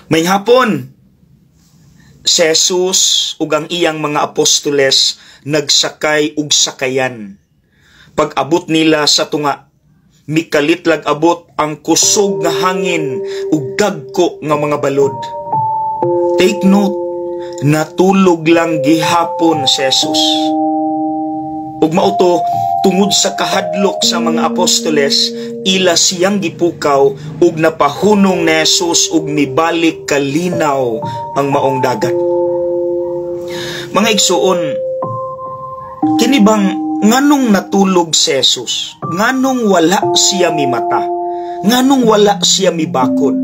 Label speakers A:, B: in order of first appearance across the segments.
A: Maayong hapon, si Jesus ug ang iyang mga apostoles nagsakay og sakayan. Pag-abot nila sa tunga, mikalit lag abot ang kusog nga hangin ug dagko nga mga balod. Take note, natulog lang gihapon si Jesus. Ug mao to, tungod sa kahadlok sa mga apostoles, ila siyang gipukaw ug napahunong ni Jesus ug mibalik kalinaw ang maong dagat. Mga igsuon, kini bang nganong natulog si Jesus? Nganong wala siya mimata? Nganong wala siya mibakod?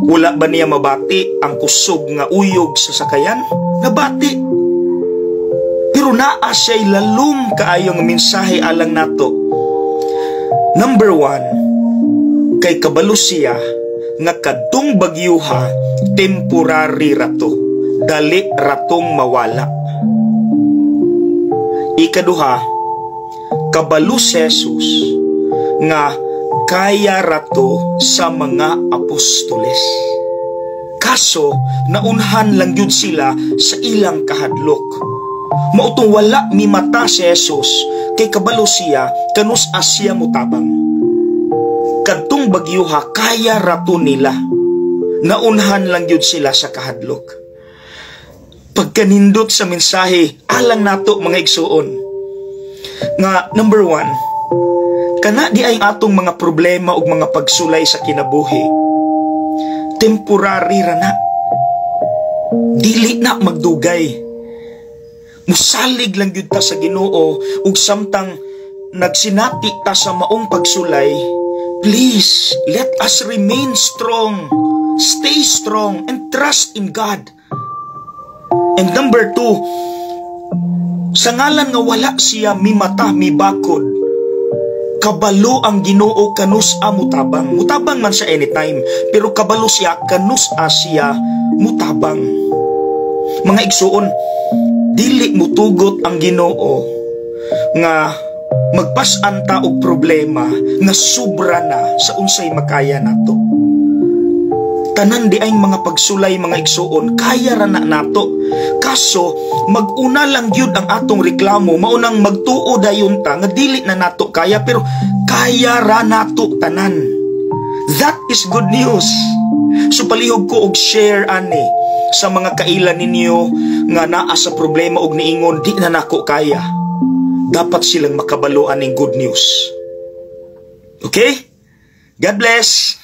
A: Wala ba niya mabati ang kusog nga uyog sa sakayan? Nabati. Pero naa siya'y lalom kaayo nga mensahe alang nato. Number one, kay kabalo siya nga kadtong bagyuha, temporary rato. Dali ratong mawala. Ikaduha, kabalo si Jesus nga kaya rato sa mga apostoles. Kaso, naunhan lang yun sila sa ilang kahadlok. Mao tong wala mimata si Jesus kay kabalo siya kanus-a siya mutabang. Kadtong bagyuha, kaya rato nila. Naunhan lang yun sila sa kahadlok. Pagkanindot sa mensahe alang nato, mga igsuon. Nga number one, kana di ay atong mga problema ug mga pagsulay sa kinabuhi. Temporary ra na. Dili na magdugay. Musalig lang gyud ta sa Ginoo ug samtang nagsinati ta sa maong pagsulay, please let us remain strong. Stay strong and trust in God. And number two, sa ngalan nga wala siya mimata, mibakod, kabalo ang Ginoo kanus-a mutabang. Mutabang man siya anytime, pero kabalo siya kanus-a siya mutabang. Mga igsuon, dili mutugot ang Ginoo nga magpas-an ta og problema nga sobra na sa unsay makaya nato. Tanan di ay mga pagsulay, mga igsuon, kaya ra na nato. Kaso maguna lang gyud ang atong reklamo, maunang magtuo dayon ta nga dili na nato kaya, pero kaya ra nato tanan. That is good news. So palihog ko og share ani sa mga kaila ninyo nga naa sa problema og niingon, "Di na nako kaya." Dapat silang makabalo aning good news. Okay? God bless.